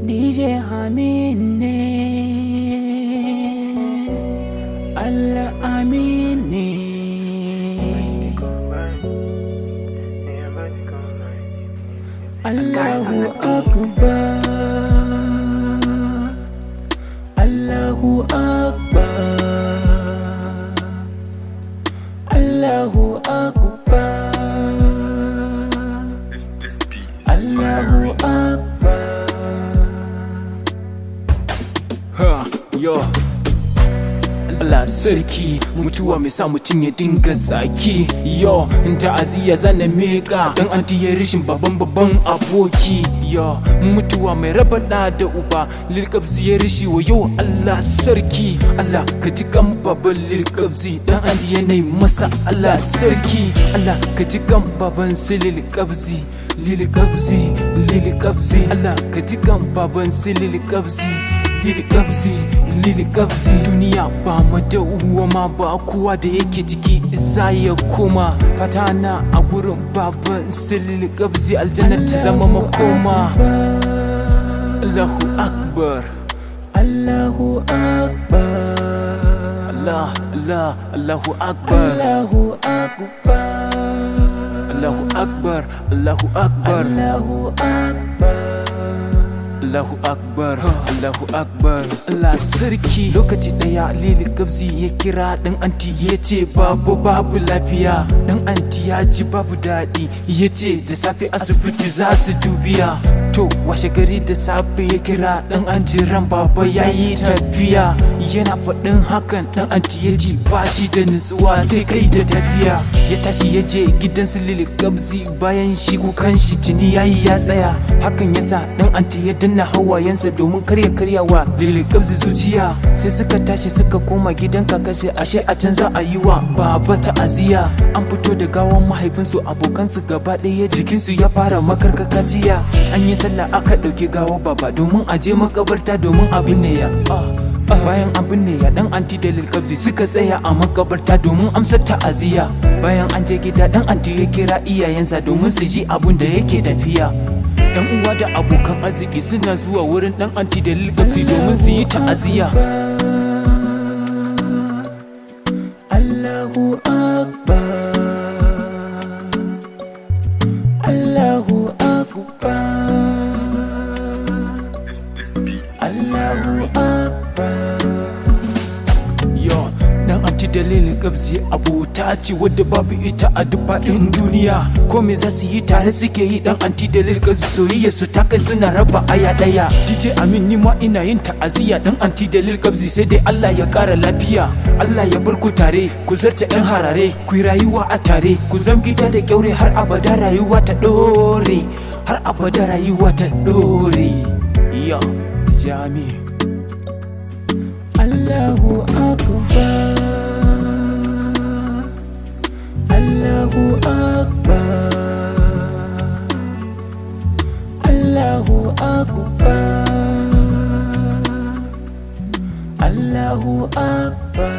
DJ Amin ne, Allah Amin ne. Allahu Akbar, Allahu Akbar, Allahu Akbar, This beat is Allahu fire. Akbar. Ha, yo. Allah sarki, mutuwa mai sa mutum ya dinga tsaki. Yo, in ta'aziyya zana meka dan anti ya rishin babban babban aboki. Yo, mutuwa mai raba da da uba, Lilkabzi ya rishi wa yo. Allah sarki, Allah ka ji kan baban Lilkabzi, dan anti ya nai masa. Allah sarki, Allah ka ji kan baban su Lilkabzi, Lilkabzi, Lilkabzi. Allah ka ji kan baban su Lilkabzi, Lili Kabzi, Lili Kabzi. Duniya ba mu da uwa ma ba, kowa da yake ciki za ya koma. Fata na a gurin baban su Lili Kabzi, aljanna ta zama makoma. Allahu Akbar, Allahu Akbar, Allah, Allah, Allahu Akbar, Allahu Akbar, Allahu Akbar, Allahu Akbar, Allahu Akbar. Allahu Akbar, Allahu Akbar. Allah sarki, lokaci daya Lili Kabzi ya kira dan anti ya ce babu babu lafiya. Dan anti ya ji babu daɗi, ya ce da safe asibiti za su dubiya. To washe gari da safe ya kira dan anti, ran baba ya yi tafiya. Yana faɗin hakan dan anti ya ji ba shi da nutsuwa, sai kai da tafiya. Ya tashi ya je gidan su Lili Kabzi, bayan shi kukan shi tuni yayi ya tsaya. Hakan yasa dan anti ya danna hawayensa domin karya karyawa Lili Kabzi zuciya. Sai suka tashi suka koma gidan kakashi, ashe a can za a yi wa baba ta'aziya. An fito da gawan mahaifinsu, abokansu gaba ɗaya jikinsu ya fara makarkakatiya. An yi sallah aka ɗauki gawar baba domin a je makabarta domin a binne ya. Bayan an binne ya, dan anti da Lilkabzi suka tsaya a makabarta domin amsar ta'aziyya. Bayan an je gida, dan anti ya kira iyayensa domin su ji abun da yake tafiya. Yan uwa da abokan arziki suna zuwa wurin dan anti da Lilkabzi domin su yi ta'aziyya. Allahu Akbar, Allahu Akbar, This beat is Allahu fire. Akbar. Yo, dan anti da Lilkabzi abota ce wadda babu ita a duk faɗin duniya. Ko me za su yi tare suke yi. Dan anti da Lilkabzi soyayya su ta kai suna raba aya ɗaya. DJ Amin, ni ma ina yin ta'aziyya dan anti da Lilkabzi, sai dai Allah ya ƙara lafiya. Allah ya bar ku tare, ku zarce ɗan harare, ku yi rayuwa a tare, ku zam gida da kyaure har abada rayuwa ta ɗore. Har abada rayuwa ta ɗore. Yo, Jami. Allahu Akbar, Allahu Akbar, Allahu Akbar, Allahu Akbar.